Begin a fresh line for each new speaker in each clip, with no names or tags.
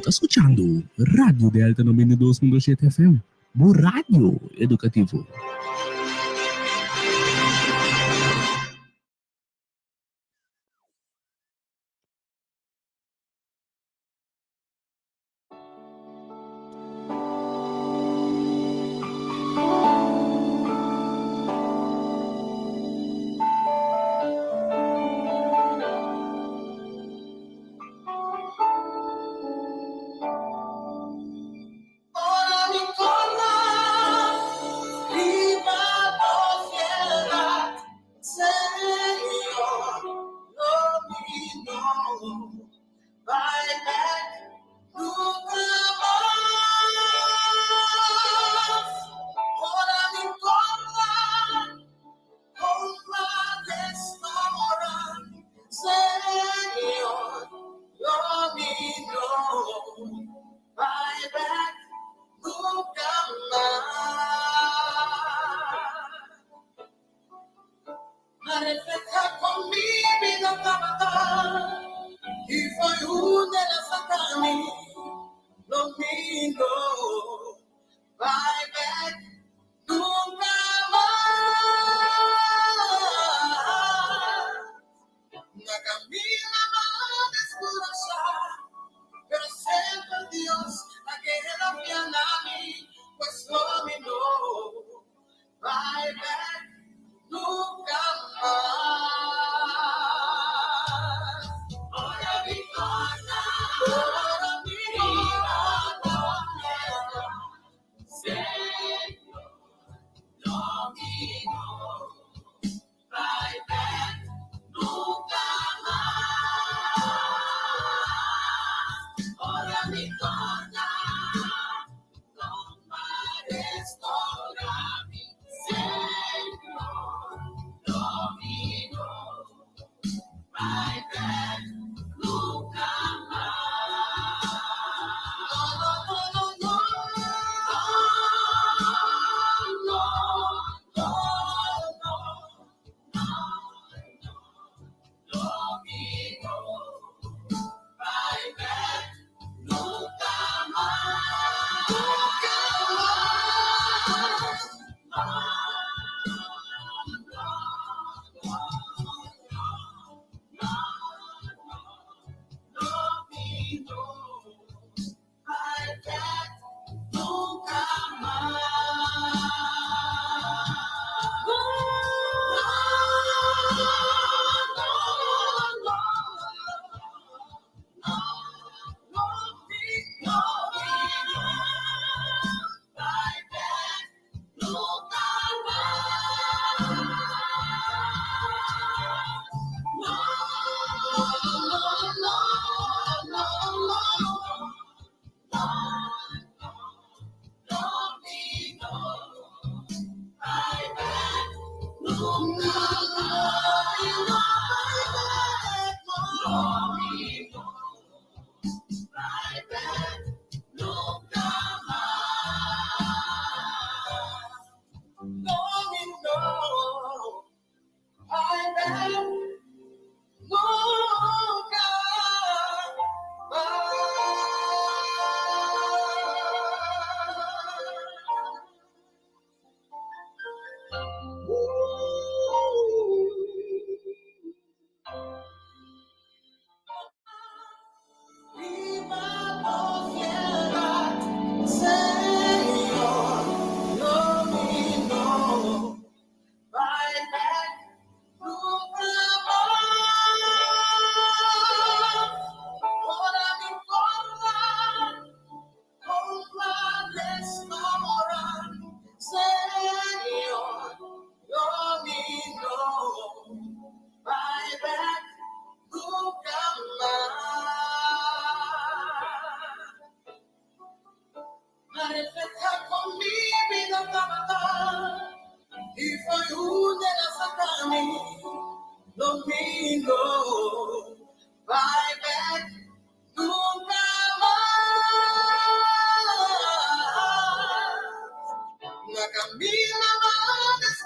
ta skuchando Radio Delta 92.7 FM, bo radio edukativo.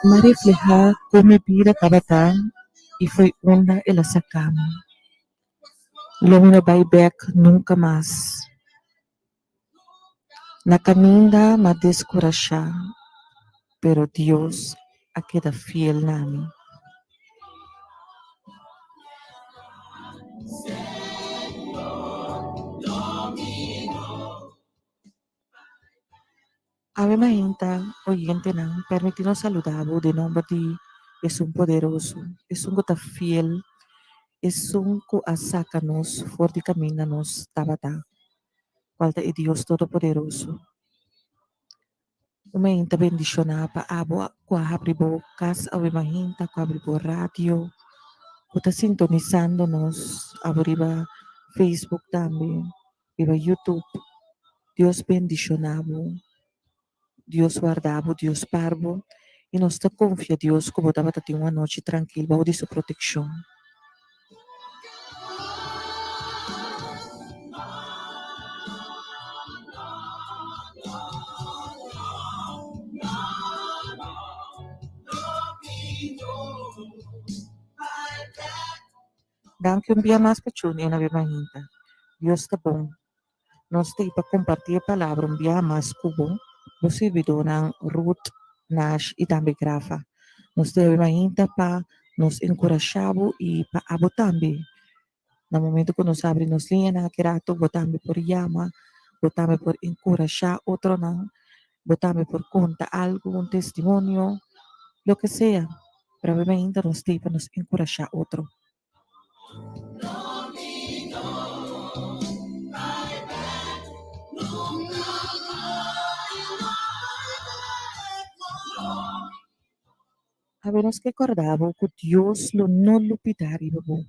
M'a reflehá kon mi bida tabata i fo'i unda el a saka mi. Lo mi no bai bèk nunka mas. Na kaminda m'a deskurashá, pero Dios a keda fiel na mi. Awe mainta, oyentenan, permití nos saludá bo den nomber di Esun Poderoso, Esun ku ta fiel, Esun ku a saka nos for di kaminda nos tabata, kual ta e Dios Todopoderoso. Un mainta bendishoná pa abo ku a habri bo kas awe mainta, ku a habri bo radio, ku ta sintonisando nos abo riba Facebook tambe. Riba YouTube. Dios bendiciona bo. Dios warda bo, Dios par bo y nos ta confia Dios cu bo tabata tin un anochi trankil bao di su proteccion. Danki un bia mas pa tune in awe mainta. Dios ta bon. Nos ta ei pa comparti e palabra un bia mas cu bo, bo sirbidornan Ruth, Nash y tambe Grafa. Nos ta ei awe mainta pa nos encurasha bo y pa abo tambe. Na momento cu nos abri nos liñanan aki rato bo tambe por yama, bo tambe por encurasha otronan, bo tambe por conta algo, un testimonio, loke sea. Pero awe mainta nos t'ei pa nos enkurashá otro. Awe nos ke kòrda bo ku Dios lo no lupidá riba bo.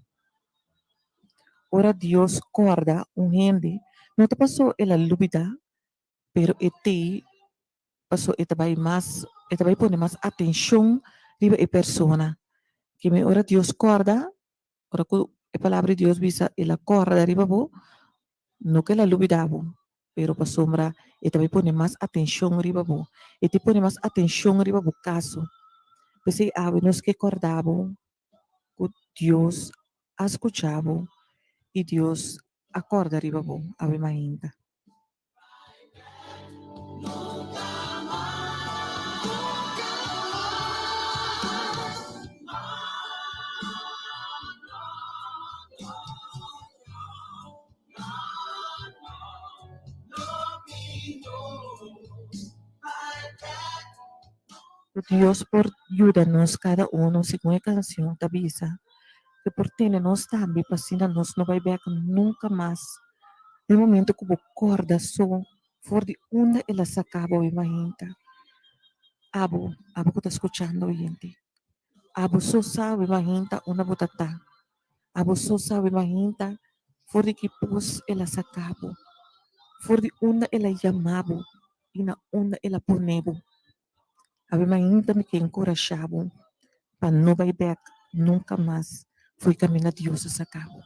Ora Dios kòrda un hende, no ta pasó el a lupidá, pero e t'ei paso e ta bai mas e ta bai pone mas atencion riba e persona. Keme ora Dios corda, ora cu e palabra di Dios bisa el a corda riba bo, no cu el a lubida bo, pero pasobra e ta bai pone mas atencion riba bo, e ta pone mas atencion riba bo caso. P'esey awe nos ke corda bo cu Dios a scucha bo y Dios a corda riba bo awe mainta. Ku Dios por yuda nos kada uno segun e kanshon ta bisa ke por tene nos tambe pa asina nos no bai bek nunka mas. Den momento ku bo kòrda so for di unda el a saka bo e mainta, abo, abo ku ta skuchando oyente, abo so sa e mainta unda bo ta ta, abo so sa e mainta for di ki pos el a saka bo, for di unda el a yama bo i na unda el a pone bo. Awe mainta mi ke enkurashá bo pa no bai bèk nunka mas fo'i kaminda Dios a saka bo.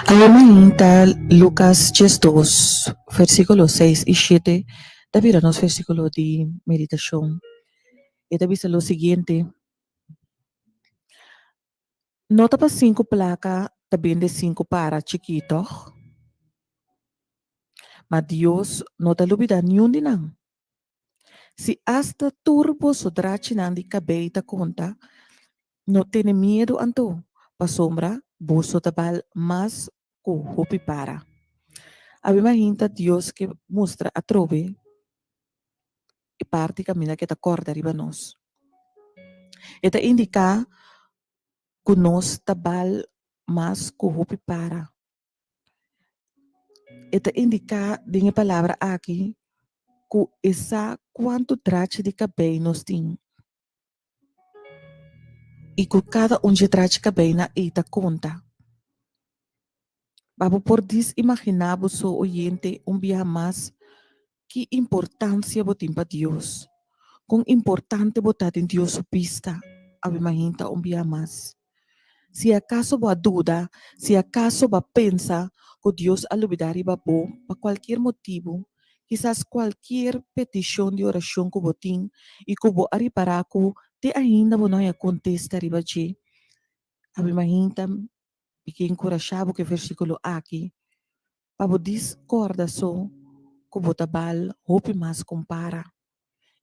Awe mainta Lucas 12, versículo 6 y 7 ta bira nos versículo di meditacion. E ta bisa lo siguiente. No ta pa sinku plaka ta bende sinku para chikí, tòg? Ma Dios no ta lubidá niun di nan. Si asta tur boso drachinan di kabei ta konta, no tene miedu anto, pasobra boso ta bal mas ku hopi para. Awe mainta Dios ke mustra atrobe. e parti kaminda ku e ta kòrda riba nos. E ta indiká ku nos ta bal mas ku hopi para. E ta indiká den e palabra aki ku e sa kuantu drachi di kabei nos tin i ku kada un dje drachi kabeinan ei ta konta. Pa bo por dis imaginá bo so oyente un biaha mas ki importansia bo tin pa Dios, kon importante bo ta den Dios su bista, awe mahinta un biaha mas. Si akaso bo a duda, si akaso bo a pensa ku Dios a lubidá riba bo pa kualkier motibu, kisas kualkier petishon di orashon ku bo tin i ku bo a ripará ku te ainda bo no haña kontesta riba dje, awe mahinta Mi ke enkurashá bo ku e versíkulo aki pa bo dis kòrda so ku bo ta bal hopi mas ku un para.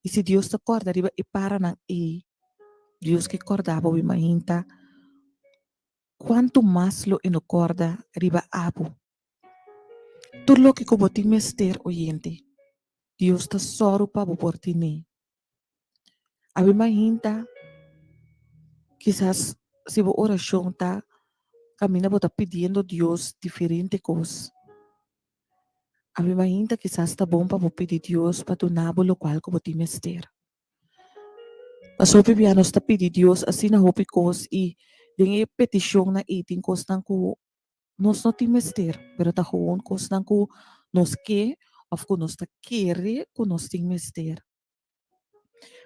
I si Dios ta kòrda riba e paranan ei, Dios ke kòrda bo bo mainta, kuantu mas lo e no kòrda riba abo? Tur loke ku bo tin mester, oyente, Dios ta sòru pa bo por tene. Awe mainta, kisas si bo orashon ta kaminda bo ta pidiendo Dios diferente kos. Awe mainta kisas ta bon pa bo pidi Dios pa duna bo lokual ku bo tin mester. Pasobra hopi bia nos ta pidi Dios asina hopi kos i den e petishonnan ei tin kosnan ku nos no tin mester, pero ta gewoon kosnan ku nos ke òf ku nos ta kere ku nos tin mester.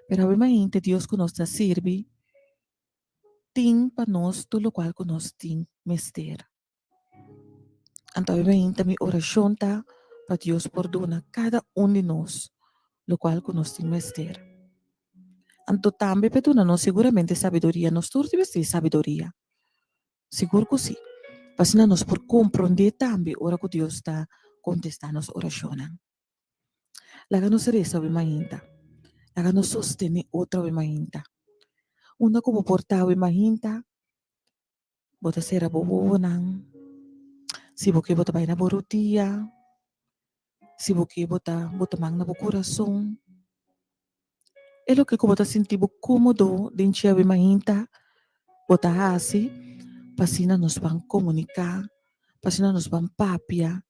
Pero awe mainta Dios ku nos ta sirbi tin pa nos tur lokual ku nos tin mester. Anto awe mainta mi orashon ta pa Dios por duna kada un di nos lokual ku nos tin mester. Anto tambe pa e duna nos seguramente sabiduria, nos tur tin mester di sabiduria. Sigur ku sí. Pa asina nos por komprondé tambe ora ku Dios ta kontestá nos orashonnan. Laga nos resa awe mainta. Laga nos sostené otro awe mainta. Unda ku bo por ta awe mainta, bo ta sera bo wowonan. Si bo ke bo ta bai na bo rutia. Si bo ke bo ta bo ta man na bo kurason. E loke ku bo ta sinti bo kómodo den dje awe mainta, bo ta hasi pa asina nos ban komuniká, pa asina nos ban papia,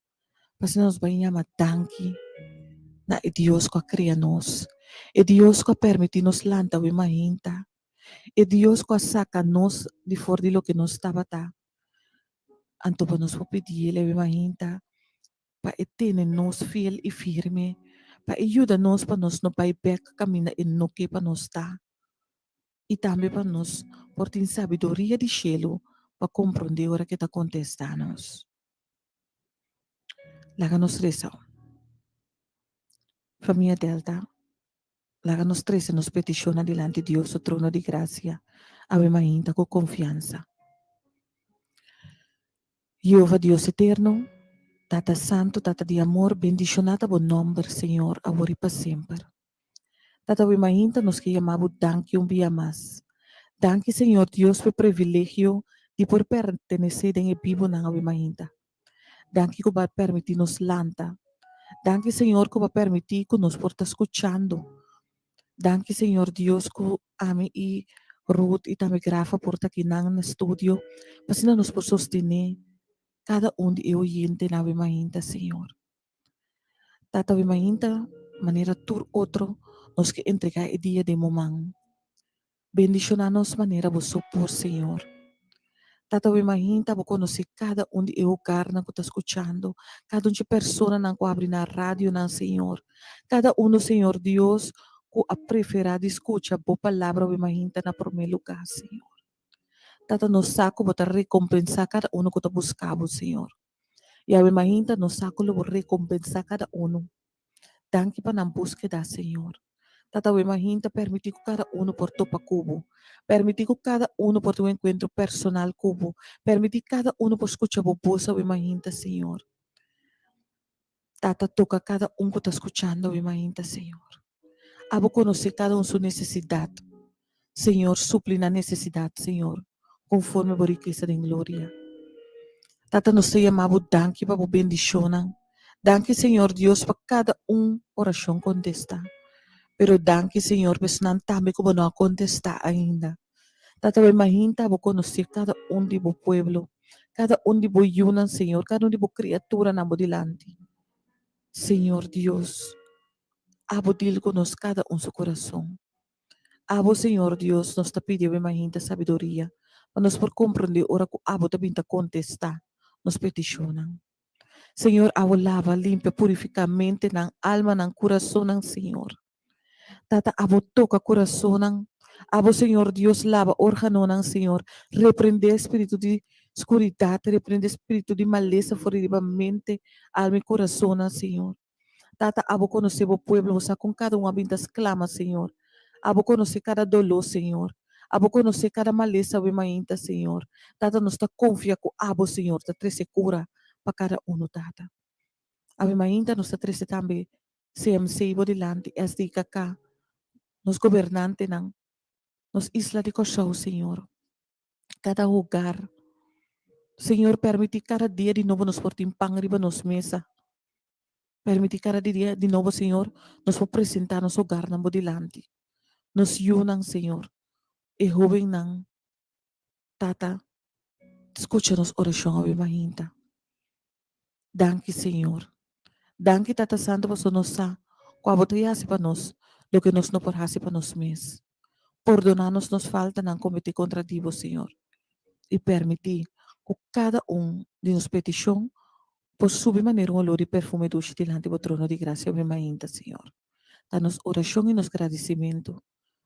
pa asina nos ban yama danki na e Dios ku a kria nos, e Dios ku a permití nos lanta awe mainta, e Dios ku a saka nos di for di loke nos tabata. Anto pa nos por pidi el awe mainta pa e tene nos fiel i firme, pa e yuda nos pa nos no bai bek kaminda e no ke pa nos ta, i tambe pa nos por tin sabiduria di shelu pa komprondé ora ke ta kontestá nos. Laga nos resa. Famia Delta, laga nos trese nos petishonnan dilanti Dios su trono di grasia awe mainta ku konfiansa. Jehova Dios eterno, Tata Santo, Tata di amor, bendiciona ta bo nomber, Señor, awor y pa semper. Tata awe mainta nos ke yama bo danki un bia mas. Danki Señor Dios pa e privilegio di por pertenece den e bibonan awe mainta. Danki cu bo a permiti nos lanta. Danki Señor cu bo a permiti cu nos por ta scuchando. Danki Señor Dios cu ami y Ruth y tambe Grafa por ta akinan na studio pa asina nos por sostene cada un di e oyentenan awe mainta Señor. Tata awe mainta manera tur otro nos ke entrega e dia den bo man. Bendiciona nos manera bo so por Señor. Tata awe mainta bo conoce cada un di e hogarnan cu ta scuchando, cada un dje personanan cu abri nan radionan Señor, cada uno Señor Dios cu a prefera di scucha bo palabra awe mainta na prome lugar Señor. Tata nos sa cu bo ta recompensa cada uno cu ta busca bo Señor. Y awe mainta nos sa cu lo bo recompensa cada uno. Danki pa nan búskeda, Señor. Tata awe mahin ta permití ku kada uno por topa ku bo. Permití ku kada uno por tin un enkuentro personal ku bo. Permití kada uno por skucha bo bos awe mahinta, Señor. Tata, toka kada un ku ta skuchando awe mahinta, Señor. Abo konosé kada un su nesesidat. Señor, supli nan nesesidat, Señor, konforme bo rikesa den gloria. Tata, nos ta yama bo danki pa bo bendishonnan. Danki, Señor Dios, pa kada un orashon kontestá. Pero danki Señor pa esnan tambe ku bo no a kontestá ainda. Tata bo imaginta bo konosé kada un di bo pueblo, kada un di bo yunan Señor, kada un di bo kriaturanan bo dilanti. Señor Dios, abo dil ku nos kada un su kurason. Abo Señor Dios nos ta pidi bo imaginta sabiduria pa nos por komprondé ora ku abo ta bin ta kontestá nos petishonnan. Señor abo laba, limpia, purifica mentenan, almanan, curasonan, Señor. Tata abo toca curasonan, abo Señor Dios laba organonan, Señor. Reprende espiritu di scuridad, reprende espiritu di malesa for di riba mente, alma y curasonan, Señor. Tata abo conoce bo pueblo, bo sa con cada un a bin ta sclama, Señor. Abo conoce cada dolor, Señor. Abo conoce cada malesa awe mainta, Señor. Tata nos ta confia cu abo, Señor, ta trece cura pa cada uno, Tata. Awe mainta nos ta trece tambe CMC bo dilanti, SDKK, nos gobernantenan, nos isla di Kòrsou, Señor. Cada hogar. Señor, permiti cada dia di nobo nos por tin pan riba nos mesa. Permiti cada dia di nobo, Señor, nos por presenta nos hogarnan bo dilanti. Nos yunan, Señor, e hobennan. Tata, scucha nos oracion awe mainta. Danki, Señor. Danki, Tata Santo, pasobra nos sa cu abo ta haci pa nos loke nos no por haci pa nos mes. Pordona nos nos faltanan cometi contra di bo, Señor, y permiti cu cada un di nos peticion por subi manera un olor di perfume dushi dilanti bo trono di gracia awe mainta, Señor. Ta nos oracion y nos gradicimento.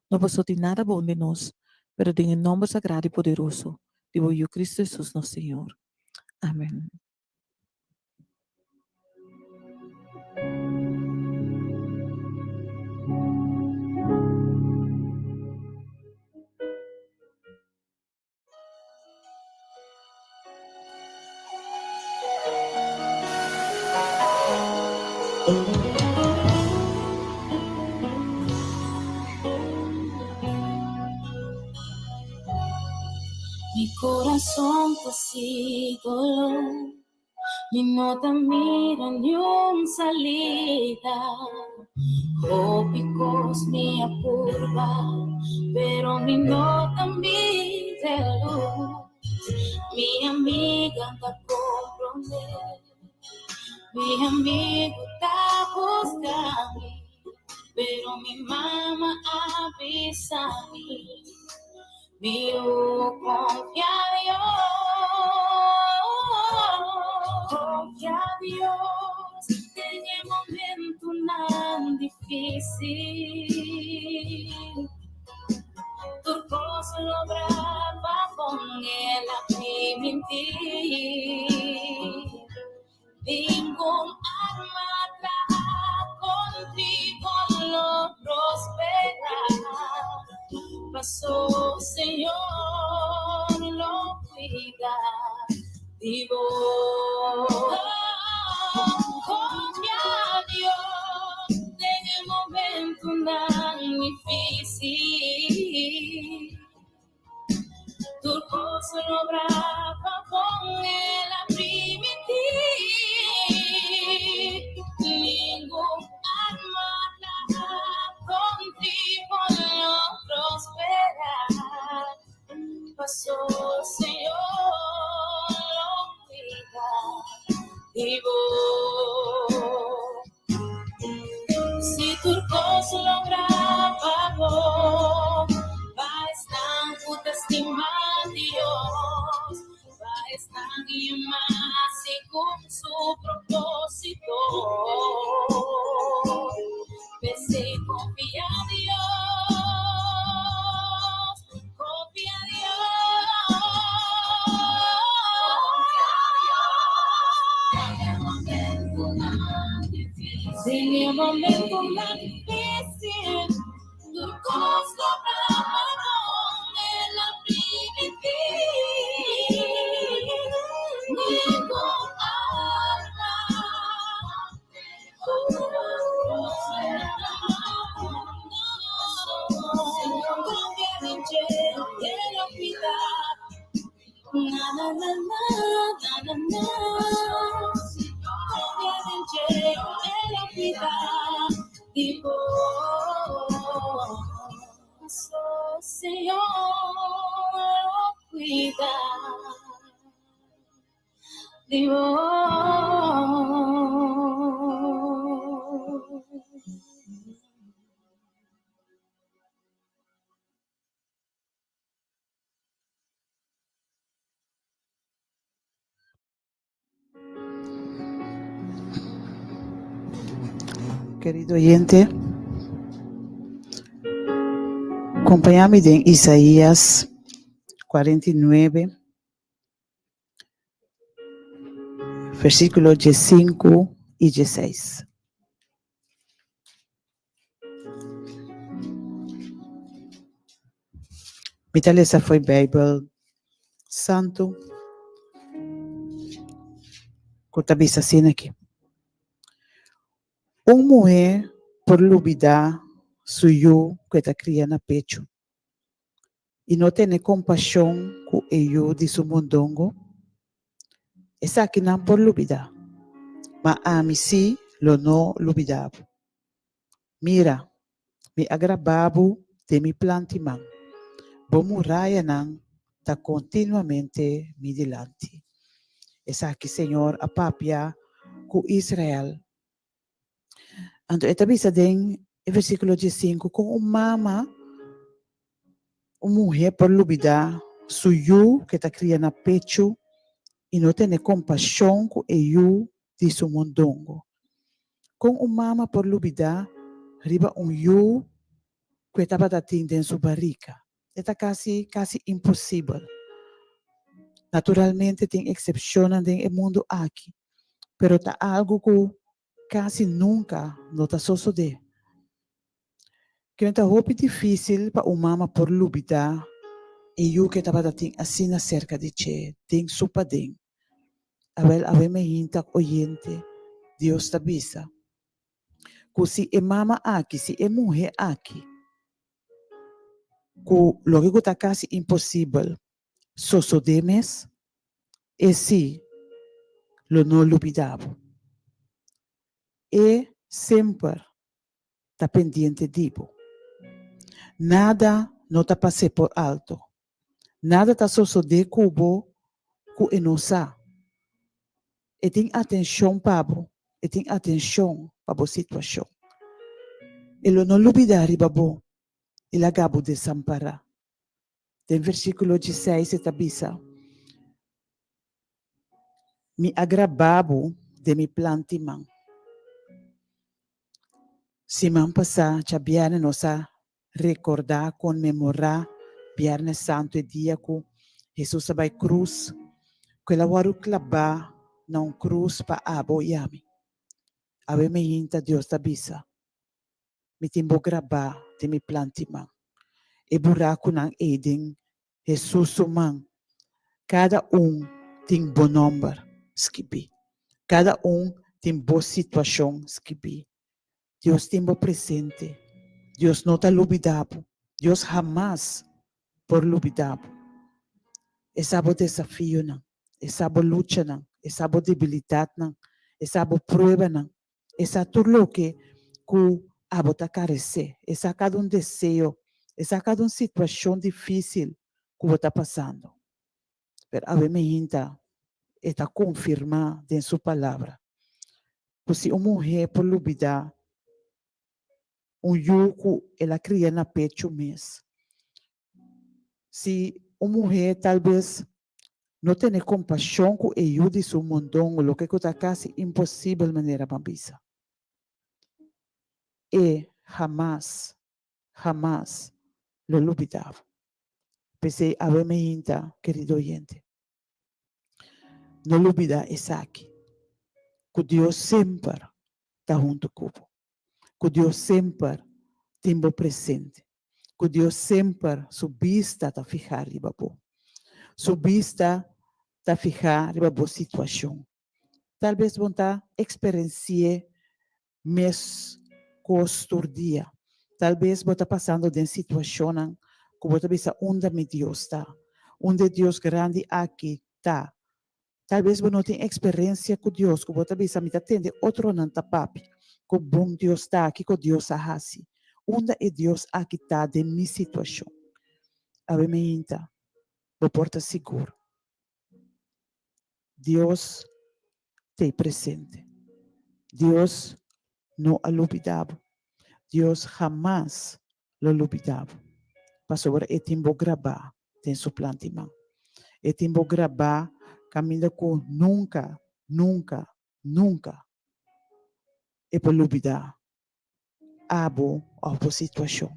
No pasobra tin nada bon den nos, pero den e nomber sagrado y poderoso di bo Yu Cristo Jesus nos Señor. Amen.
Mi corazon ta sin dolor, mi no ta mira niun salida. Hopi cos mi a purba, pero mi no ta mira luz. Mi amiga ta comprende, mi amigo ta juzga mi, pero mi mama a bisa mi, mi yu confia Dios, confia Dios den e momentonan difícil. Tur kos logra pa con el a primintí. Ningun arma traha contigo lo prosperá. Paso Señor lo cuida di bo. Confia Dios den e momentonan difícil. Tur cos logra pa con el a primintí. Ningun arma traha contigo lo prosperá. Paso Señor lo cuida di bo. Si tur cos logra pa bo, pa esnan cu ta stima Dios, pa esnan yama segun su propósito. P'esei confia Dios, confia Dios. Den e momentonan difícil, tur cos lo brama con el a primintí. Ningun arma. lubida di bo.
Kerido oyente, kompañá mi den Isaías 49, versíkulo diesinku i dieseis. Mi ta lesa fo'i Beibel Santu ku ta bisa asina aki, Un muhé por lubidá su yu ku e ta kria na pechu i no tene kompashon ku e yu di su mondongo? Esakinan por lubidá, ma ami sí lo no lubidá bo. Mira, mi a grabá bo den mi planti man, bo murayanan ta kontinuamente mi dilanti. Esaki Señor a papia ku Israel. Anto e ta bisa den e versíkulo diesinku kon un mama, un muhé por lubidá su yu ku e ta kria na pechu i no tene kompashon ku e yu di su mondongo. Kon un mama por lubidá riba un yu ku e tabata tin den su barika? E ta kasi kasi imposibel. Naturalmente tin eksepshonnan den e mundu aki, pero ta algu ku kasi nunka no ta sosodé. Kimen ta hopi difísil pa un mama por lubidá e yu ku e tabata tin asina serka di dje den su paden. Awel awe mehinta oyente, Dios ta bisa ku si e mama aki, si e muhé aki, ku loke ku ta kasi imposibel sosodé mes, e sí lo no lubidá bo. E semper ta pendiente di bo. Nada no ta pas'é por alto. Nada ta sosodé ku bo ku e no sa. E tin atenshon pa bo, e tin atenshon pa bo situashon. E lo no lubidá riba bo i laga bo desampará. Den versíkulo dieseis e ta bisa, Mi a grabá bo den mi plant'i man. Siman pasá djabièrnè nos a rekordá, konmemorá Bièrnè Santu, e dia ku Hesus a bai krus, ku el a wòrdu klabá na un krus pa abo i ami. Awe meinta Dios ta bisa, Mi tin bo grabá den mi plant'i man. E burakunan ei den Hesus su man, kada un tin bo nòmber skibí. Kada un tin bo situashon skibí. Dios tin bo presente. Dios no ta lubidá bo. Dios hamas por lubidá bo. E sa bo desafionan, e sa bo luchanan, e sa bo debilidatnan, e sa bo pruebanan, e sa tur loke ku abo ta karesé, e sa kada un deseo, e sa kada un situashon difísil ku bo ta pasando. Pero awe meinta e ta konfirmá den su Palabra ku si un muhé por lubidá un yu ku el a kria na pechu mes, si un muhé tal bes no tene kompashon ku e yu di su mondongo, loke ku ta kasi imposibel manera bo a bisa, e hamas hamas lo lubidá bo. P'esei awe meinta, kerido oyente, no lubidá esaki, ku Dios semper ta huntu ku bo, ku Dios semper tin bo presente, ku Dios semper su bista ta fihá riba bo, su bista ta fihá riba bo situashon. Tal bes bo ta eksperensi'é mes kos tur dia. Tal bes bo ta pasando den situashonnan ku bo ta bisa, Unda mi Dios ta? Unda e Dios grandi aki ta? Tal bes bo no tin eksperensia ku Dios ku bo ta bisa, Mi ta tende otronan ta papia ku bon Dios ta, kiko Dios a hasi? Unda e Dios aki ta den mi situashon? Awe meinta. Bo por ta sigur. Dios t'ei presente. Dios no a lubidá bo. Dios hamas lo lubidá bo, pasobra e tin bo grabá den su plan di man. E tin bo grabá kaminda ku nunka, nunka, nunka e por lubidá abo òf bo situashon.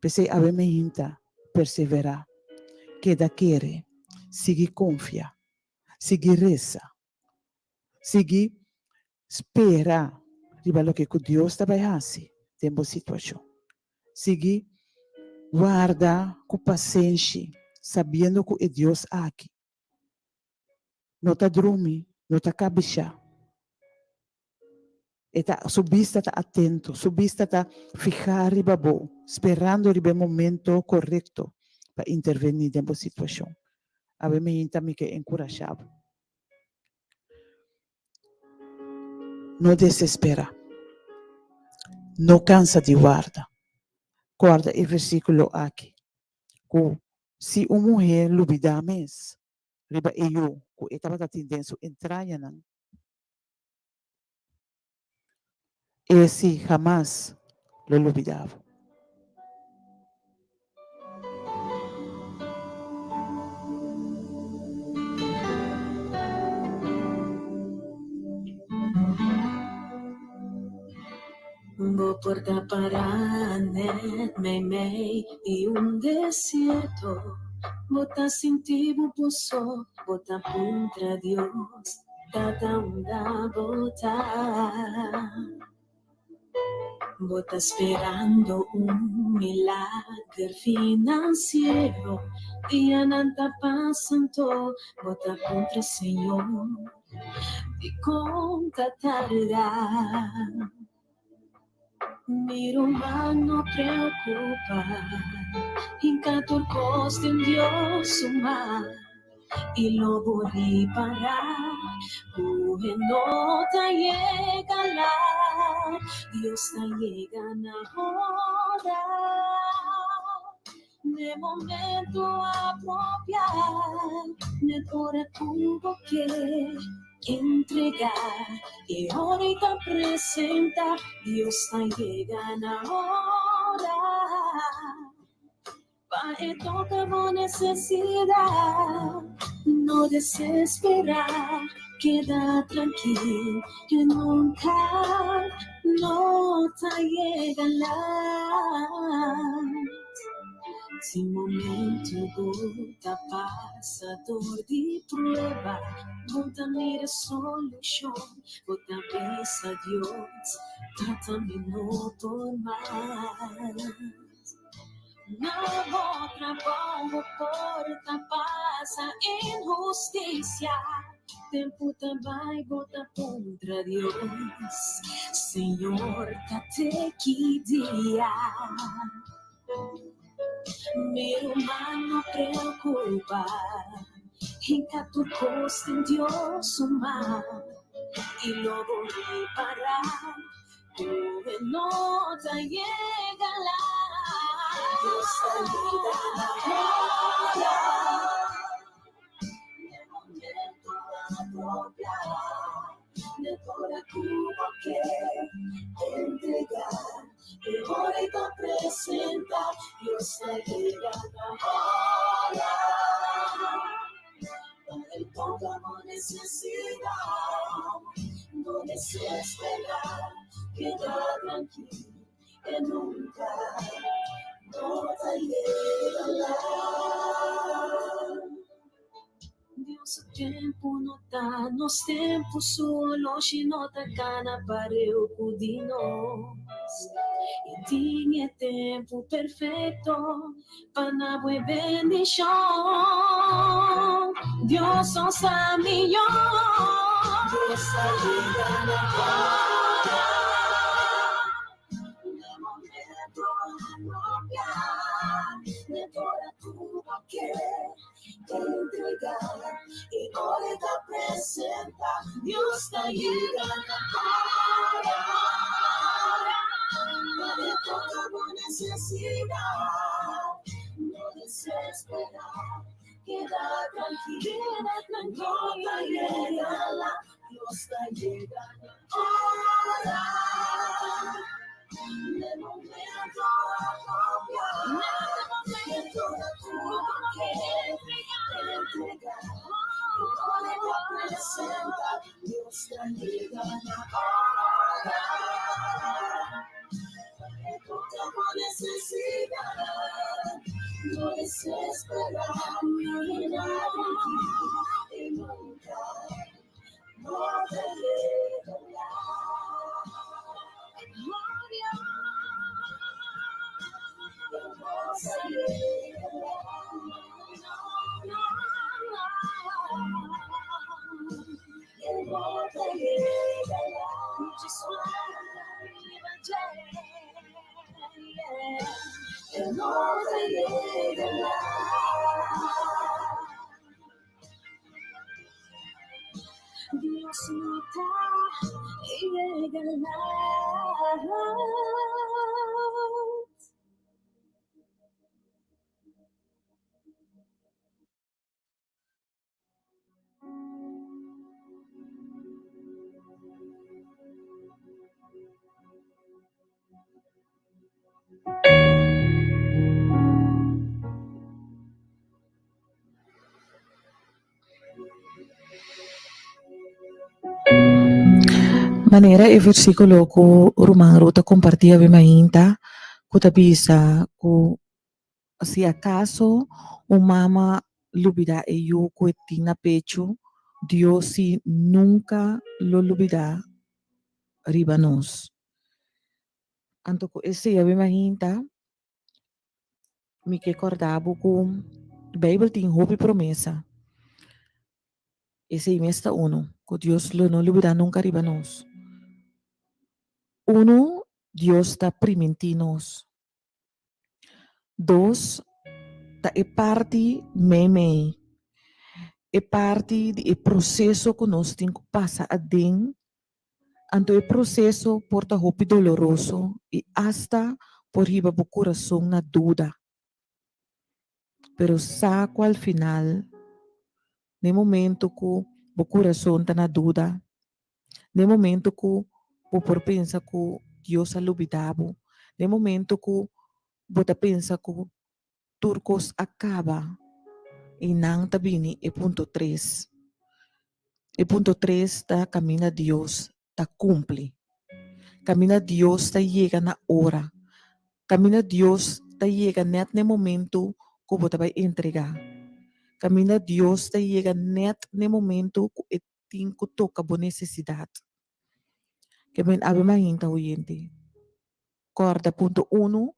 P'esei awe mi hinta perseverá, keda kere, sigui konfia, sigui resa, sigui spera riba loke ku Dios ta bai hasi den bo situashon. Sigui warda ku pasenshi, sabiendo ku e Dios aki no ta drumi, no ta kabishá. E ta, su bista ta atento, su bista ta fihá riba bo, sperando riba e momento korekto pa intervení den bo situashon. Awe mi hinta mi ke enkurashá bo. No desesperá. No kansa di warda. Kòrda e versíkulo aki, ku si un muhé lubidá mes riba e yu ku e tabata tin den su entrañanan, E si hamas lo lubida bo.
Bo por ta para net meimei di un desierto, bo ta sinti bo boso, bo ta puntra Dios. Tata unda bo ta? Bo ta sperando un milager finansiero? Dianan ta pasa anto bo ta puntra Señor, dikon ta tarda? Mi ruman no preocupa, hinca tur cos den Dios su man, y lo bo ripara cu e no ta yega laat, Dios ta yega na hora, n'e momento apropia, n'e ora cu bo ke entrega, e ora e ta presenta, Dios ta yega na hora, pa e toca bo necesidad, no desespera, keda trankil, e nunca no ta yega laat. Tin momento bo ta pasa dor di prueba, bo ta mira solushon, bo ta bisa Dios, Tata mi no por mas. Na bo trabou bo por ta pasa inhustisia, tempu ta bai bo ta puntra Dios, Señor ta te ki dia? Mi ruman no preocupa, hinca tur cos den Dios su man, y lo bo ripara cu e no ta yega laat. Dios ta yega na hora, n'e momento apropia. N'e ora ku bo ke entregá, e ora ei ta presentá, Dios ta yega na ora. Pa el toka bo nesesidat, no desesperá, keda trankil, e nunka no ta yega lat. Dios su tempu no ta nos tempu, su oloshi no ta kana pareu ku di nos. E tin e tempu perfekto pa na bo e bendishon. Dios nos sa mihó. Dios ta yega na ora. Na momento apropiá, na ora ku bo ke. Entrega e ora e ta presenta, Dios ta yega na ora. Pa e toca bo necesidad, no desespera, keda.
Manera e versíkulo ku ruman Ruth a kompartí awe mainta ku ta bisa ku si akaso un mama lubidá e yu ku e tin na pechu, Dios si nunka lo lubidá riba nos. Anto ku esei awe mainta Mi ke kòrda bo ku Beibel tin hopi promesa. Esei mes ta unu, ku Dios lo no lubidá nunka riba nos. Unu, Dios ta primintí nos. Dos, ta e parti meimei, e parti di e proseso ku nos tin ku pasa aden. Anto e proseso por ta hopi doloroso i asta por hiba bo kurason na duda. Pero sa ku al final, n'e momento ku bo kurason ta na duda, n'e momento ku bo por pensa ku Dios a lubida bo, n'e momento ku bo ta pensa ku tur kos a kaba i nan ta bini e punto tres. E punto tres ta kaminda Dios ta kumpli. Kaminda Dios ta yega na ora. Kaminda Dios ta yega nèt na e momentu ku bo ta bai entregá. Kaminda Dios ta yega nèt na e momentu ku e tin ku toka bo nesesidat. Ke men awe mainta oyente. Kòrda punto unu,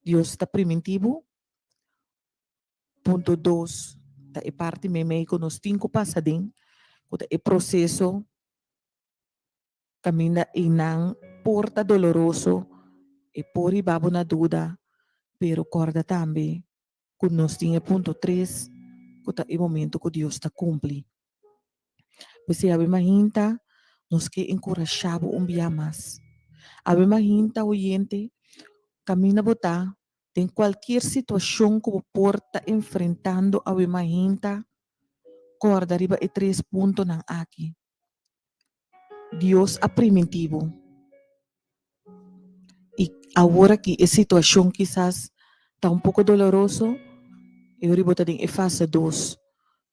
Dios ta primintí bo. Punto dos, ta e parti meimei ku nos tin ku pasa den, ku ta e proseso kaminda einan por ta doloroso, e por hiba bo na duda, pero kòrda tambe ku nos tin e punto tres, ku ta e momento ku Dios ta kumpli. P'esei awe mainta nos ke enkurashá bo un bia mas. Awe mainta oyente, kaminda bo ta, den kualkier situashon ku bo por ta enfrentando awe mainta, kòrda riba e tres puntonan aki. Dios a primintí bo. I awor aki e situashon kisas ta un poko doloroso, e ora bo ta den e fase dos,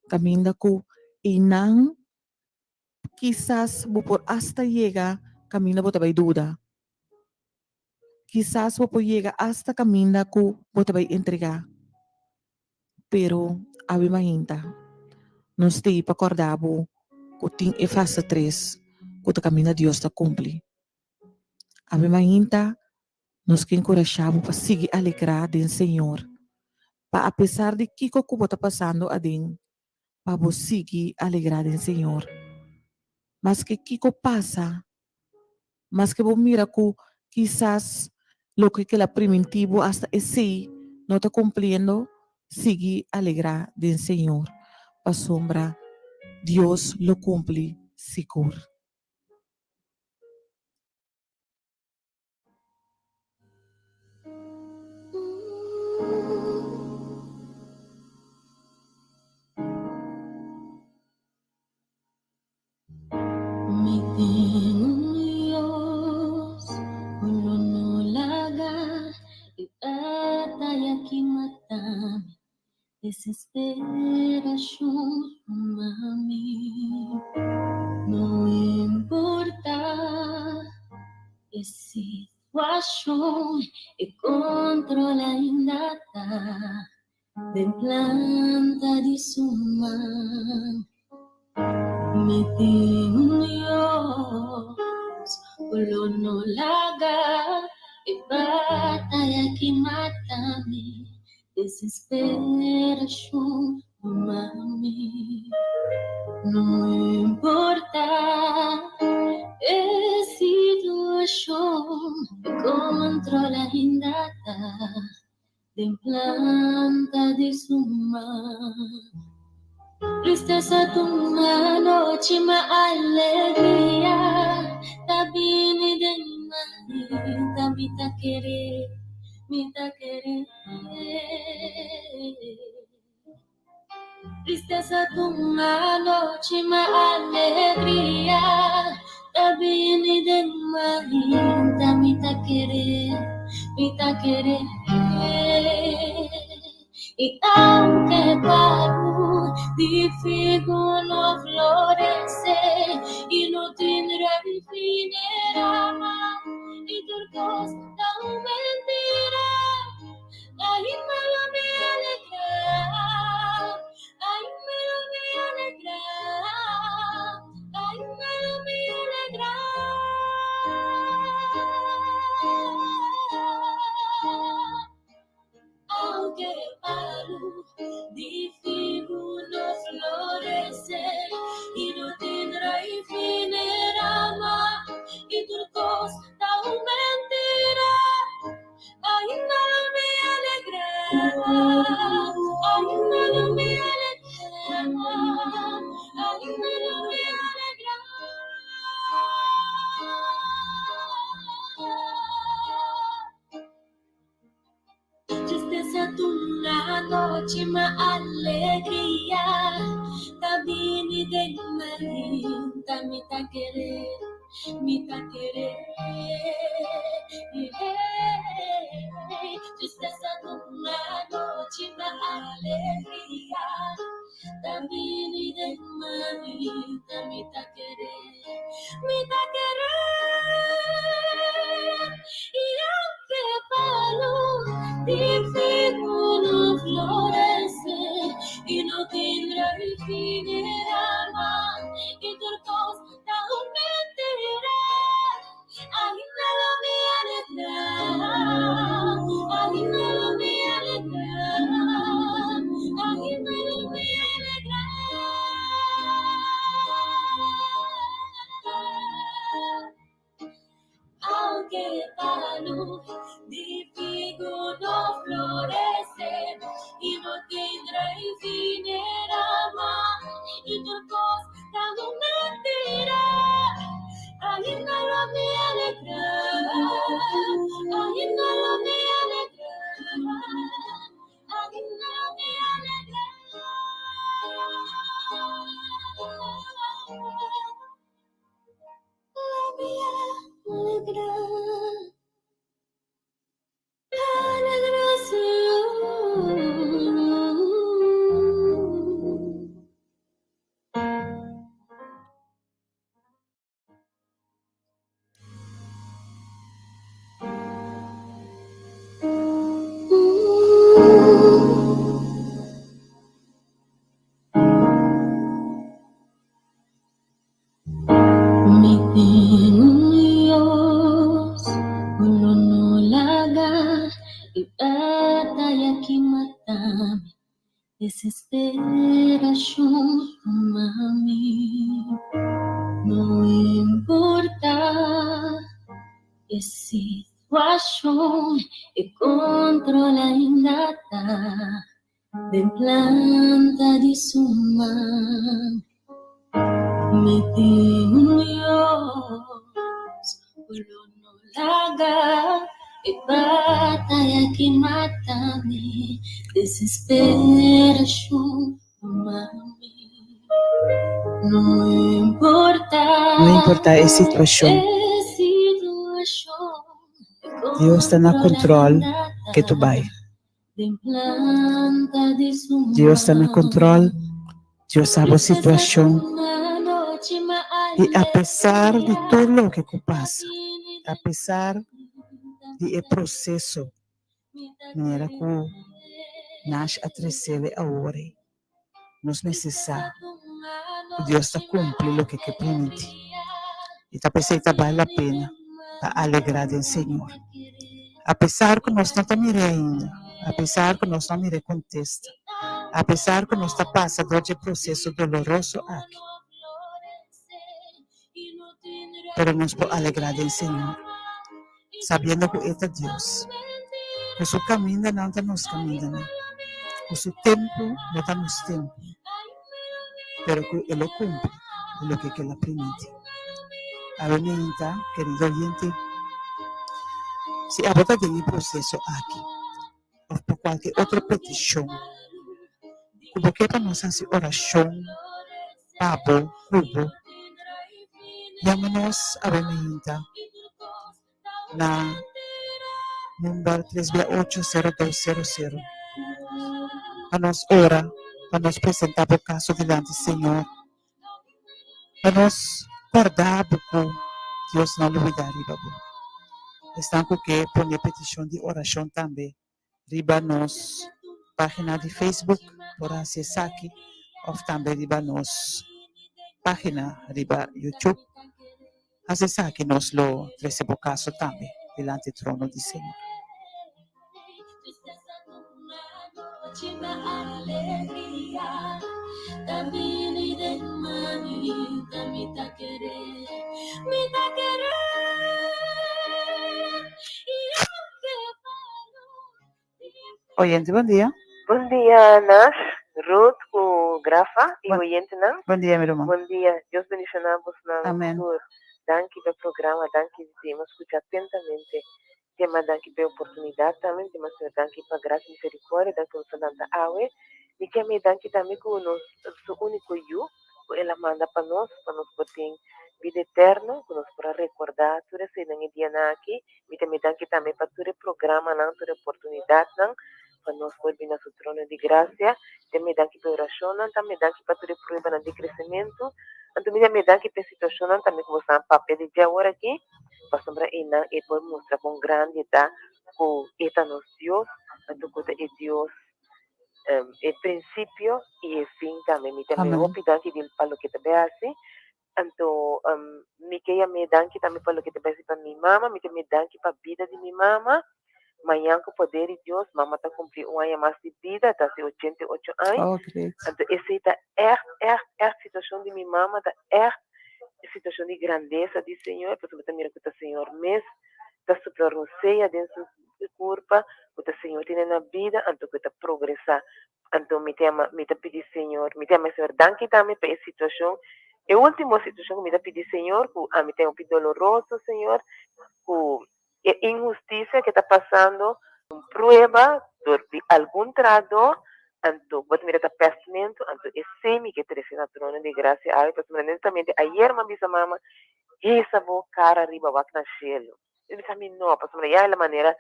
kaminda ku einan kisas bo por asta yega kaminda bo ta bai duda. Kisas bo por yega asta kaminda ku bo ta bai entregá. Pero awe mainta nos t'ei pa kòrda bo ku tin e fase tres ku ta kaminda Dios ta kumpli. Awe mainta nos ke enkurashá bo pa sigui alegrá den Señor, pa apesar di kiko ku bo ta pasando aden, pa bo sigui alegrá den Señor. Maske kiko pasa, Maske bo mira ku kisas loke ku el a primintí bo asta esei no ta kumpliendo, sigui alegrá den Señor, pasobra Dios lo kumpli sigur.
mata mi, desesperacion tuma mi. No importa e situacion, e control ainda ta den planta di su man. Mi tin un Dios ku lo no laga e bataya ki mata mi, desesperashon tuma mi. No importa e situashon, e control ainda ta den planta di su man. Tristesa ta un anochi ma alegria ta bini den mainta. Mi ta kere, mi ta kere. Tristesa ta un anochi ma alegria ta bini den mainta. Mi ta kere, mi ta kere. I aunke palu di figu no florece i no tin raíz ni rama i tur kos ta un mentira, ainda lo mi alegrá, ainda lo mi alegrá, ainda lo mi alegrá. Aunke palu di figu no florece i no tin raíz ni rama i tur kos ta un mentira, ainda lo mi alegrá, ainda lo mi alegrá, ainda lo mi alegrá. Tristesa ta un anochi ma alegria ta bini den mainta. Mi ta kere, mi ta kere. Tristesa ta un anochi ma alegria ta bini den mainta. Mi ta kere, mi ta kere. I aunke palu di figu no florece i no tin raíz ni rama i tur kos ta un mentira, ainda lo mi alegrá, ainda lo mi alegrá, ainda lo mi alegrá. Aunke palu di figu no florece i no tin raíz ni rama i tur kos ta un mentira, ainda lo mi alegrá, ainda lo mi alegrá, ainda lo mi alegrá. Lo mi alegrá, alegrá Señor. Mi tin un Dios ku lo no laga i bataya ki mata mi, desesperashon tuma mi. No importa e situashon, e control ainda ta den planta di su man. Mi tin un Dios ku lo no laga e bataya ki mata mi, desesperashon tuma mi. No importa
No importa e situashon.
e situashon, e
Dios ta na
control
control
ainda
ke
ta
tu bai. Dios ta na control, Dios sa bo situacion y apesar di tur loke cu pasa, apesar di e proceso manera cu Nash a trecele awor ey, nos mester sa cu Dios ta cumpli loke ke primiti y ta pesey ta bal la pena pa alegra den Señor. Apesar cu nos no ta mira ainda, apesar cu nos no mira e contesta, apesar cu nos ta pasa dor dje proceso doloroso aki, pero nos por alegra den Señor, sabiendo cu E ta Dios, cu Su camindanan ta nos camindanan, cu Su tempo no ta nos tempo, pero cu E lo cumpli loke cu El a primiti. Awe meinta, kerido oyente, si abo ta den e proceso aki of pa cualke otro peticion cu bo ke pa nos haci oracion pa bo cu bo, yama nos awe meinta na number tres bia ocho sero dos sero sero pa nos ora, pa nos presenta bo caso dilanti Señor. Pa nos kòrda bo ku Dios no lubidá riba bo. Esnan ku ke pone petishon di orashon tambe riba nos página di Facebook por hasi esaki òf tambe riba nos página riba YouTube. Hasi esaki nos lo trese bo kaso tambe dilanti trono di Señor. Oyente bon dia.
Bon dia Nash, Ruth ku Grafa i oyentenan.
Bon dia mi ruman.
Bon dia, Dios bendiciona bosnan
Amen.
tur. Danki pa e programa, danki di mi skucha atentamente. Tema danki pa e oportunidat tambe, tema Señor danki pa gracia i misericordia, danki pa boso lanta awe. Mi ke mi danki tambe ku nos su úniko yu ku el a manda pa nos, pa nos por tin bida eterno, ku nos por a rekordá tur eseinan e dianan aki. Mi ta mi danki tambe pa tur e programanan, tur e oportunidatnan pa nos por bini na su trono di gracia. Ta mi danki pa e orashonnan, tambe danki pa tur e pruebanan di kresementu. Anto mi ta mi danki pa e situashonnan tambe ku boso a papia di dje awor aki, pasobra einan e por mustra kon grandi ta ku e ta nos Dios, anto ku ta e Dios e prinsipio i e fin tambe. Mi ta mi hopi danki di pa loke ta bay hasi. Anto mi ke yam'é danki tambe pa loke ta bay hasi pa mi mama, mi ke yam'é danki pa bida di mi mama. Mañan ku poder di Dios mama ta kumpli un aña mas di bida, ta hasi 88 aña.
Oh, great.
Anto esei ta ègt, ègt, ègt situashon di mi mama, ta ègt situashon di grandesa di Señor, pasobra ta mira ku ta Señor mes ta supla rosea den su kurpa, ku ta Señor tene na bida, anto ku e ta progresá. Anto mi ta yama, mi ta pidi Señor, mi ta yama Señor danki tambe pa e situashon, e último situashon ku mi ta pidi Señor, ku ami ta hopi doloroso, Señor, ku e inhustisia ke ta pasando, un prueba dor di algun trahadó, anto bo ta mira ta pèstmentu, anto esei mi ke trese na trono di grasia awe, pasobra netamente ayer mi a bisa mama, hisa bo kara riba wak na shelu. Mi bisa mi no, pasobra ya e la manera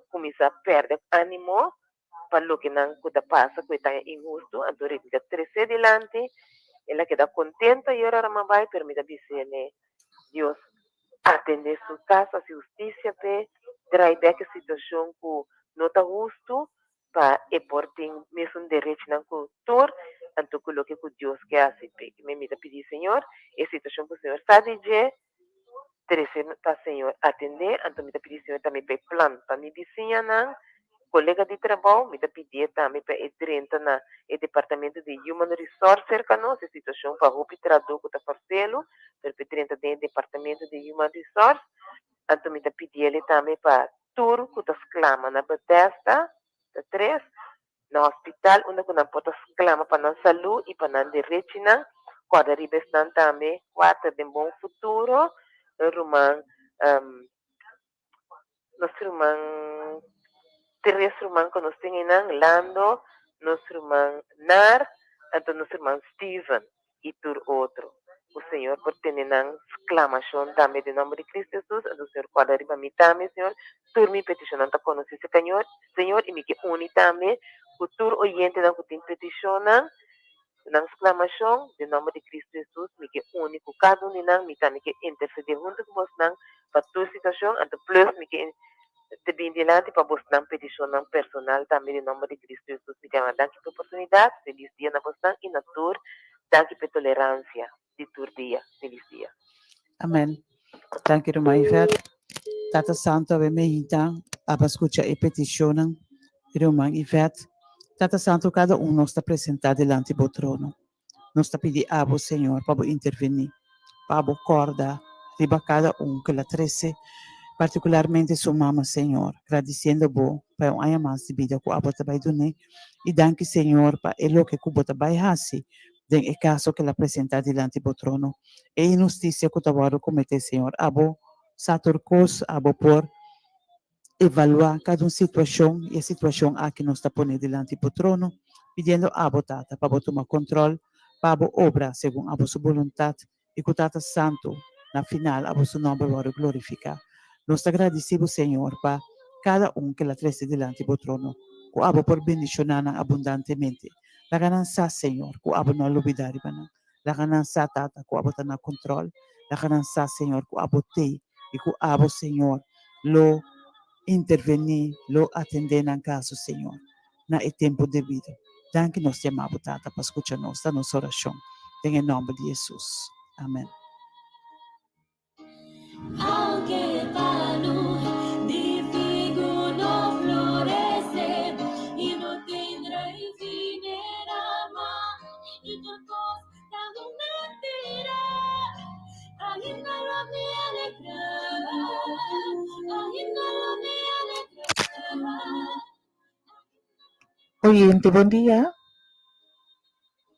kuminsá pèrdè ánimo pa loke nan ku ta pasa ku e ta inhustu, anto mi ta tres'é dilanti, el a keda kontento ayer ora mi a bai, pero mi ta bis'é, Dios atendé su kaso, hasi hustisia p'e, drai bèk e situashon ku no ta hustu pa e por tin mesun derechinan ku tur, anto ku loke ku Dios ke hasi p'e. Mi ta pidi Señor, e situashon ku Señor sa di dje, trese pa Señor atendé, anto mi ta pidi Señor tambe pa e plan pa mi bisiñanan, kolega di trabou, mi ta pidié tambe pa e drenta na e departamento di Human Resource serka nos, e situashon pa hopi trahadó ku ta farfelu, pero pa e drenta den e departamento di Human Resource, anto mi ta pidiele tambe pa tur ku ta sklama na Bethesda, ta tres, na hospital unda ku nan por ta sklama pa nan salú i pa nan derechinan, kòrda riba esnan tambe kuater den bon futuro, ruman nos ruman tres ruman ku nos tin einan, Lando, nos ruman Nar, anto nos ruman Steven i tur otro. Ku Señor por tende nan sklamashon tambe den nòmber di Kristu Hesus. Anto Señor kòrda riba mi tambe, Señor. Tur mi petishonnan ta konosí Señor, Señor, i mi ke uni tambe ku tur oyentenan ku tin petishonnan, nan sklamashon, den nòmber di Kristu Hesus. Mi ke uni ku kada un di nan. Mi tambe ke intersedé huntu ku bosnan pa tur situashon. Anto plus mi ke te bin dilanti pa bosnan petishonnan personal tambe den nòmber di Kristu Hesus. Mi ta danki pa e oportunidat. Felis dia na bosnan i na tur. Danki pa e toleransia di tur dia. Felis dia.
Amen. Danki ruman Yvette. Tata Santo awe meinta aba skucha e petishonnan di ruman Yvette. Tata Santo kada un nos ta presenta dilanti bo trono. Nos ta pidi abo Señor pa bo interveni, pa bo kòrda riba kada un ku el a trese, partikularmente su mama Señor, gradisiendo bo pa e un aña mas di bida ku abo ta bai dun'é i danki Señor pa e loke ku bo ta bai hasi den e kaso ku el a presentá dilanti bo trono. E inhustisia ku ta wòrdu kometé, Señor, abo sa tur kos, abo por evaluá kada un situashon, i e situashon aki nos ta pone dilanti bo trono, pidiendo abo, Tata, pa bo tuma kontròl, pa abo obra segun abo su boluntat, i ku Tata Santu, na final abo su nòmber wòrdu glorifiká. Nos ta gradisí bo, Señor, pa kada un ku el a trese dilanti bo trono, ku abo por bendishoná nan abundantemente. Laga nan sa, Señor, ku abo no a lubidá riba nan. Laga nan sa, Tata, ku abo ta na kontròl. Laga nan sa, Señor, ku abo t'ei i ku abo, Señor, lo intervení, lo atendé nan kaso, Señor, na e tempu debido. Danki nos te ama bo, Tata, pa skucha nos. Ta nos orashon den e nòmber di Hesus. Amen.
Oyente, bon dia.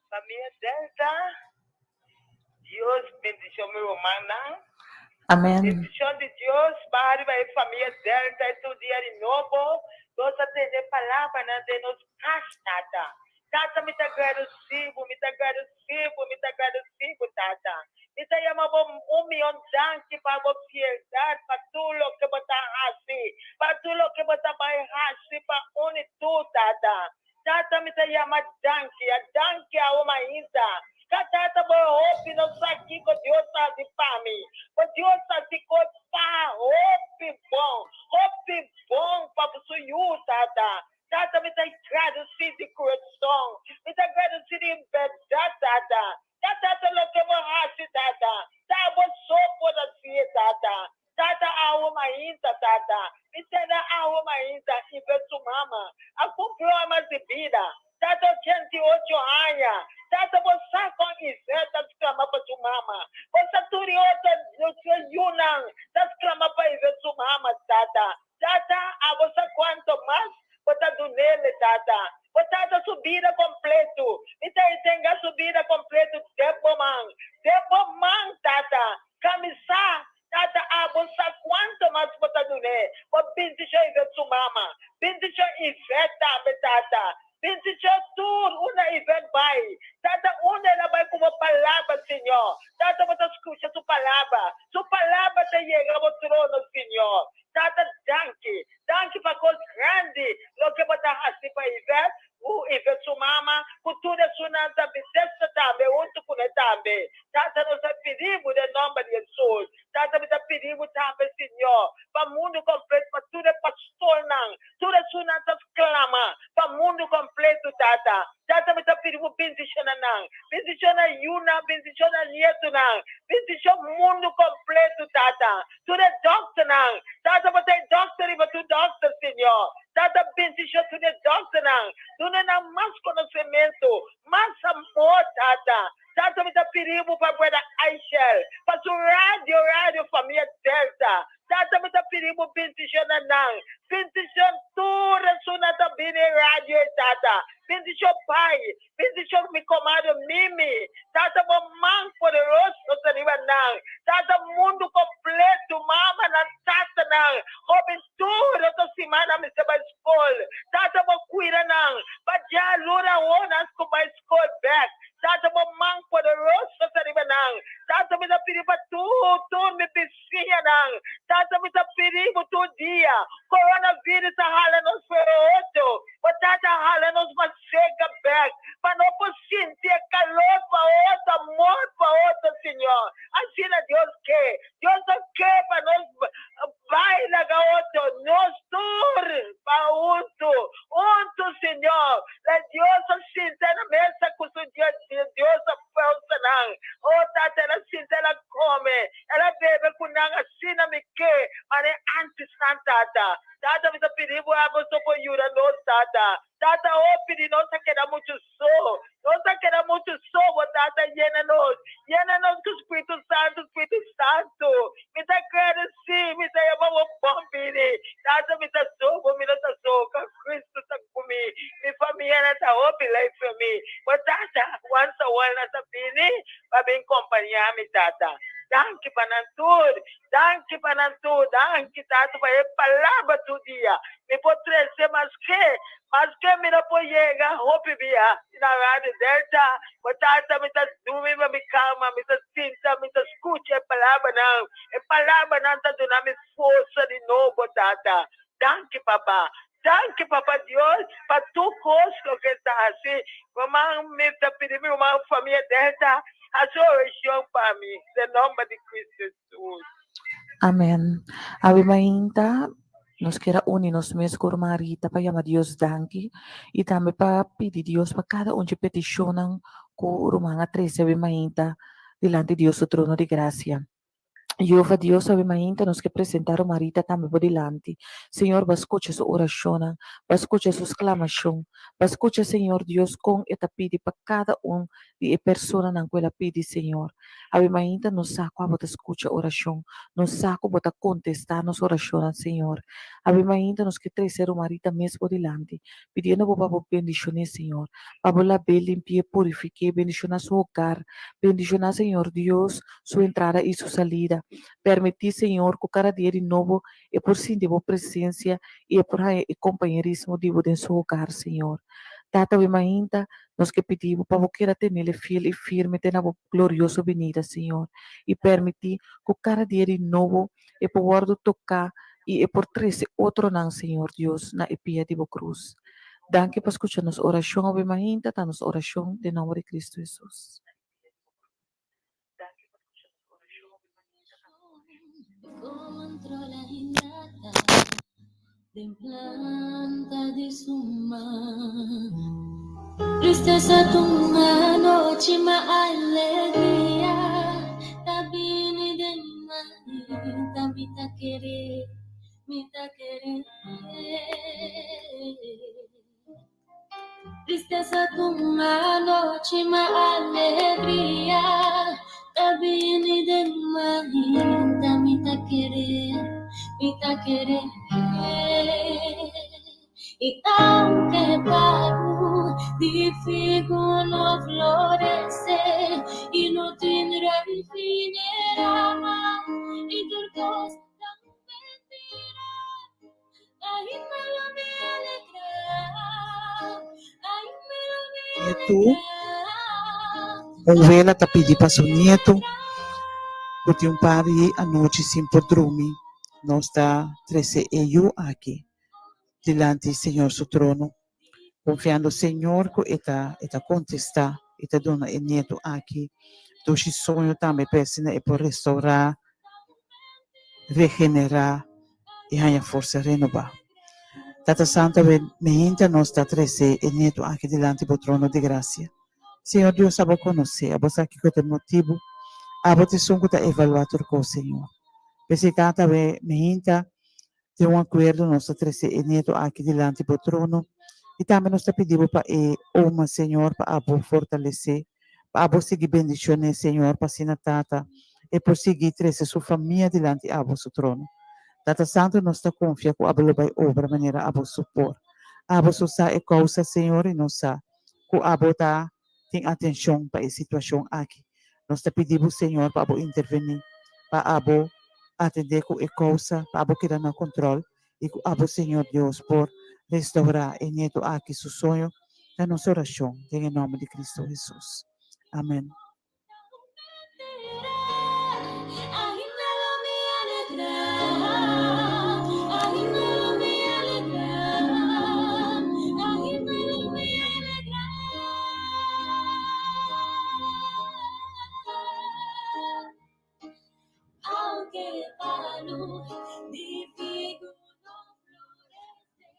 Famia Delta, Dios bendicion mi rumannan.
Amen.
Bendicion di Dios baha riba e famia Delta e tur dia di nobo. Nos a tende palabranan den nos cas, Tata. Tata, mi ta gradeci bo, mi ta gradeci bo, mi ta gradeci bo, Tata. Mi ta yama bo un miyon danki pa bo fieldad, pa tur loke bo ta haci, pa tur loke bo ta bay haci pa un y tur, Tata. Tata, mi ta yama danki, a danki awo mainta. Ka Tata bo hopi no sa kiko Dios ta hasi pa mi. Bo Dios ta hasi kos pa hopi bon, hopi bon pa bo su yu, Tata. Tata, mi ta gradisí di kurason. Mi ta gradisí di bèrdat, Tata. Ka Tata loke bo hasi, Tata, ta abo so por hasié, Tata. Tata awo mainta, Tata. Mi tenda awo mainta i be su mama a kumpló mas di bida. Tata 88 aña. Tata bo sa kon Isel ta sklama pa su mama. Bo sa tur e otro yunan ta sklama pa Isel su mama, Tata. Tata, abo sa kuanto mas bo ta dunele, Tata. Bo tata su bida kompletu. Mi ta entregá su bida kompletu den bo man. Den bo man, Tata. Kamisá, Tata, abo sa kuanto mas bo ta dun'é. Bo bindishon Ivette su mama. Bindishon Ivette tambe, Tata. Bindishon tur unda Ivette bai. Tata, unda el a bai ku bo palabra, Señor. Tata, bo ta skucha su palabra. Su palabra ta yega bo trono, Señor. Tata danki, danki pa kos grandi loke bo ta hasi pa Ivette, ku Ivette su mama, ku tur esunnan ta bisesto tambe huntu ku ne tambe. Tata nos ta pidi bo den nomber di Hesus. Tata mi ta pidi bo tambe Señor pa mundu kompleto pa tur e pastornan, tur esunnan ta sklama pa mundu kompleto Tata. Tata mi ta pidi bo bendishona nan, bendishona yunan, bendishona nietonan, bendishon mundu kompleto Tata. Tur e dòkternan, Tata bo ta e dòkter riba tur dòkter, Señor. Tata bendishon tur e dòkternan, duna nan mas konosementu, mas amor, Tata. Tata mi ta pidi bo pa guarda Aishel, pa su radio, Radio Famia Delta. Tata mi ta pidi bo bendishona nan, bendishon tur esunnan ta bini e radio ei, Tata. Bendishon Pai, Bendicion mi comadre Mimi. Tata bo man poderoso ta riba nan. Tata mundu completo, mamanan, tatanan, hoben tur otro simana mester bai scol. Tata bo cuida nan. Pa djaluna awor nan sco bai scol bek. Tata bo man poderoso ta riba nan. La Dios a sinta na mesa ku su Dios a forsanan. Oh Tata, el a sinta, el a kome, el a bebe ku nan asina mi ke, manera antes nan, Tata. Tata, mi ta pidi bo abo so por yuda nos, Tata. Tata, hopi di nos a keda muchu so. Nos a keda muchu so, bo Tata yena nos. Yena nos ku Spiritu Santu, Spiritu Santu. Mi ta gradesí, mi ta yama bo bon bini. Tata, mi ta so, bo mi no ta so, ka Kristu ta ku mi. Mi famianan ta hopi lei for mi. Bo Tata, once a while nan ta bini pa bin kompañá mi, Tata. Danki pa nan tur. Danki pa nan tur. Danki, Tata, pa e palabra tur dia. Mi por trese maske, maske mi no por yega hopi bia na Radio Delta, bo Tata mi ta dumi pa mi kama, mi ta sinta, mi ta skucha e palabranan. E palabranan ta duna mi forsa di nobo, Tata. Danki, Papa. Danki, Papa Dios, pa tur kos loke ta hasi. Ruman, mi ta pidi mi ruman famia Delta hasi orashon pa mi, den nomber di Cristo Jesus.
Amen. Awe mainta nos kier a uni nos mes ku ruman Rita pa yama Dios danki i tambe pa pidi Dios pa kada un dje petishonnan ku ruman a trese awe mainta dilanti Dios su trono di grasia. Jehova Dios, awe mainta nos ke presentá ruman Rita tambe bo dilanti. Señor, bo a skucha su orashonnan, bo a skucha su sklamashon, bo a skucha, Señor Dios, kon e ta pidi pa kada un di e personanan ku el a pidi, Señor. Awe mainta nos sa ku abo ta skucha orashon, nos sa ku bo ta kontestá nos orashonnan, Señor. Awe mainta nos ke trese ruman Rita mes bo dilanti, pidiendo bo pa bo bendishon'é, Señor, pa bo lab'é, limpi'é, purifik'é, bendishoná su hogar, bendishoná, Señor Dios, su entrada i su salida. Permití, Señor, ku kada dia di nobo e por sinti bo presensia i e por haña e kompañerismo di bo den su hogar, Señor. Tata, awe mainta nos ke pidi bo pa bo keda tenele fiel i firme te na bo glorioso binida, Señor, i permití ku kada dia di nobo e por wòrdu toká i e por trese otronan, Señor Dios, na e pia di bo krus. Danki pa skucha nos orashon awe mainta, ta nos orashon den nòmber di Kristu Hesus.
Nietu, Un wela ta pidi pa su nietu ku tin un par di anochi sin por drumi. Nos ta trese e yu aki dilanti Señor su trono, konfiando Señor ku e ta e ta kontestá i ta duna e nietu aki dushi soño tambe pa asina e por restourá, regenerá i haña forsa renobá. Tata Santu, awe meinta nos ta trese e nietu aki dilanti bo trono di grasia. Señor Dios, abo konosé, abo sa kiko ta e motibu, abo ta esun ku ta evaluá tur kos, Señor. P'esei, Tata, awe meinta den un akuerdo nos ta trese e nietu aki dilanti bo trono i tambe nos ta pidi bo pa e oma, Señor, pa abo fortalesé, pa abo sigui bendishoné, Señor, pa asina, Tata, e por sigui trese su famia dilanti abo su trono. Tata Santu, nos ta konfia ku abo lo bai obra manera abo su por. Abo so sa e kousa, Señor, i nos sa ku abo ta tin atenshon pa e situashon aki. Nos ta pidi bo, Señor, pa abo intervení, pa abo atendé ku e kousa, pa abo keda na kontròl i ku abo, Señor Dios, por restourá e nieto aki su soño. Ta nos orashon den e nòmber di Kristu Hesus. Amèn.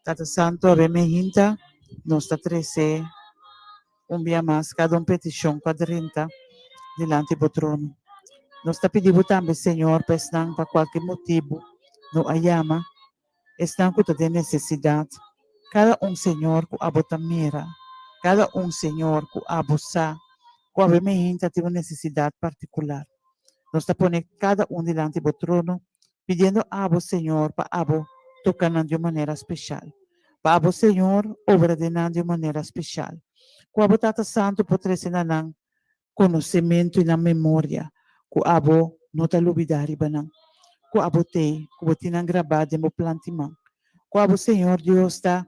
Tata Santu, awe mi hinta. Nos ta trese un bia mas kada un petishon ku a drenta dilanti bo trono. Nos ta pidi bo tambe, Señor, pa esnan pa kualke motibu no a yama, esnan ku ta den nesesidat, kada un, Señor, ku abo ta mira, kada un, Señor, ku abo sa ku awe meinta tin un nesesidat partikular. Nos ta pone kada un dilanti bo trono, pidiendo abo, Señor, pa abo toka nan di un manera speshal. Pa abo, Señor, obra den nan di un manera speshal. Ku abo Tata Santu por trese na nan konosementu i nan memoria ku abo no ta lubidá riba nan, ku abo t'ei, ku bo tin nan grabá den bo plan di man. Ku abo, Señor Dios, ta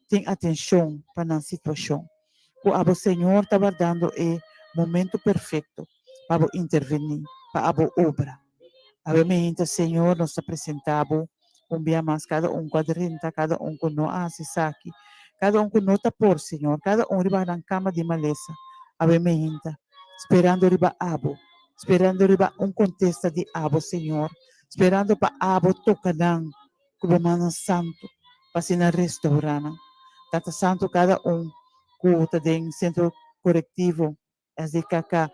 tin atenshon pa nan situashon. Ku abo, Señor, ta wardando e momento perfekto pa bo intervení, pa abo obra. Awe meinta, Señor, nos ta presentá bo un bia mas kada un ku a drenta, kada un ku no a hasi esaki, kada un ku no ta por, Señor, kada un riba nan kama di malesa. Awe meinta, sperando riba abo, sperando riba un kontesta di abo, Señor, sperando pa abo toka nan ku bo mannan santu pa asina restourá nan. Tata Santu, kada un ku ta den Sentro Korektivo SDKK,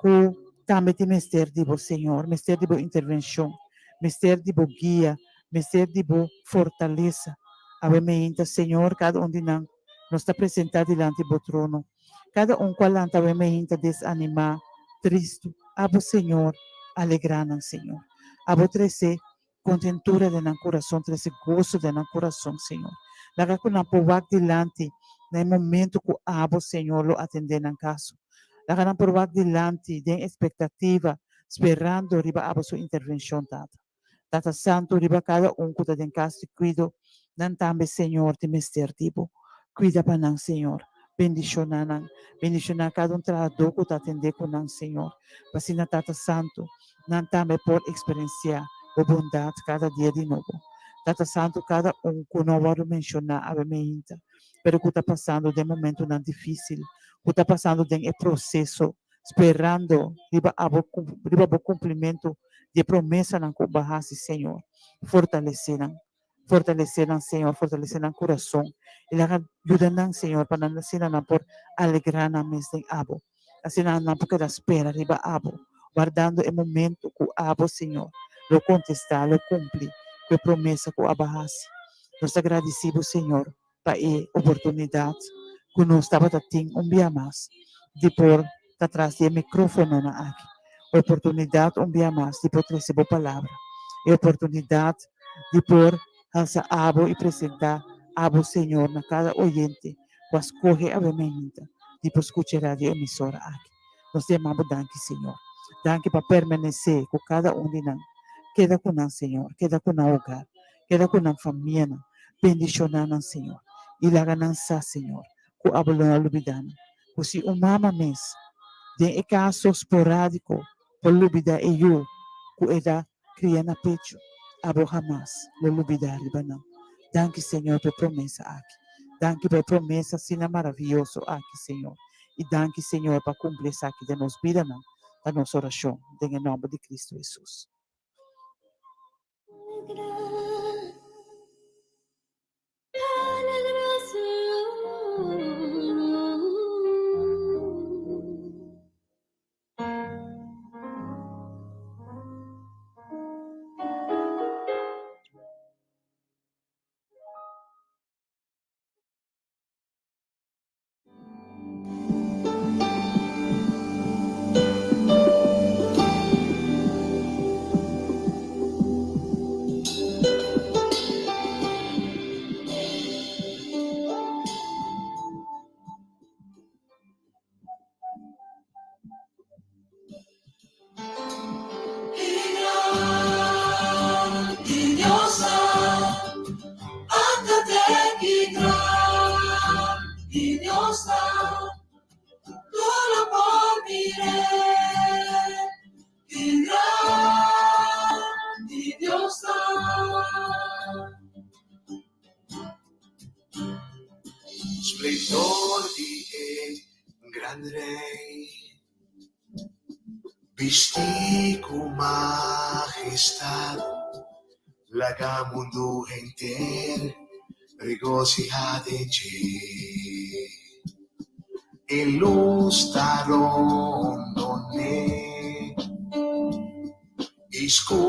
ku tambe tin mester di bo, Señor, mester di bo intervenshon, mester di bo guia, mester di bo fortalesa. Awe meinta, Señor, kada un di nan nos ta presentá dilanti bo trono. Kada un ku a lanta awe meinta desanimá, tristu, abo, Señor, alegrá nan, Señor. Abo trese Kontentura den nan kurason, trese goso den nan kurason, Señor. Laga ku nan por wak dilanti na e momento ku Abo, Señor, lo atendé nan kaso. Laga nan por wak dilanti den espektativa, sperando riba Abo su intervenshon, Tata. Tata Santu, riba kada un ku ta den kas di kuido, nan tambe, Señor, tin mester di Bo. Kuida pa nan, Señor. Bendishoná nan. Bendishoná kada un trahadó ku ta atendé ku nan, Señor. Pa asina, Tata Santu, nan tambe por eksperensiá Bo bondat kada dia di nobo. Tata Santu, kada un ku no a wòrdu menshoná awe meinta, pero ku ta pasando den momentunan difísil, ku ta pasando den e proseso, sperando riba abo, riba Bo kumplimentu di e promesanan ku Bo a hasi, Señor, fortalesé nan. Fortalesé nan, Señor, fortalesé nan kurason i laga yuda nan, Señor, pa nan asina nan por alegrá nan mes den Abo. Asina nan por keda spera riba Abo, wardando e momento ku Abo, Señor, lo kontestá, lo kumpli ku e promesa ku Abo a hasi. Nos ta gradisí Bo, Señor, pa e oportunidat ku nos tabata tin un bia mas di por ta tras di e mikrofononan aki. Oportunidat un bia mas di por trese bo palabra. E oportunidat di por halsa abo i presentá abo Señor na kada oyente ku a skohe awe mainta di por skucha e radio emisora aki. Nos ta yama bo danki Señor. Danki pa permanesé ku kada un di nan. Keda ku nan Señor, keda ku nan hogar. Keda ku nan famianan. Bendishoná nan, Señor. I laga nan sa, Señor, ku abo lo no a lubidá nan. Ku si un mama mes, den e kaso sporádiko, por lubidá e yu ku e ta kria na pechu, abo hamas lo lubidá riba nan. Danki, Señor, pa e promesa aki. Danki pa e promesa asina maravioso aki, Señor. I danki, Señor, pa kumpli esaki den nos bidanan. Ta nos orashon den e nòmber di Kristu Hesus.
Splendor di e gran Rey. Bisti ku majestad, laga mundu henter regosihá den dje. E lus ta rondon'é. I.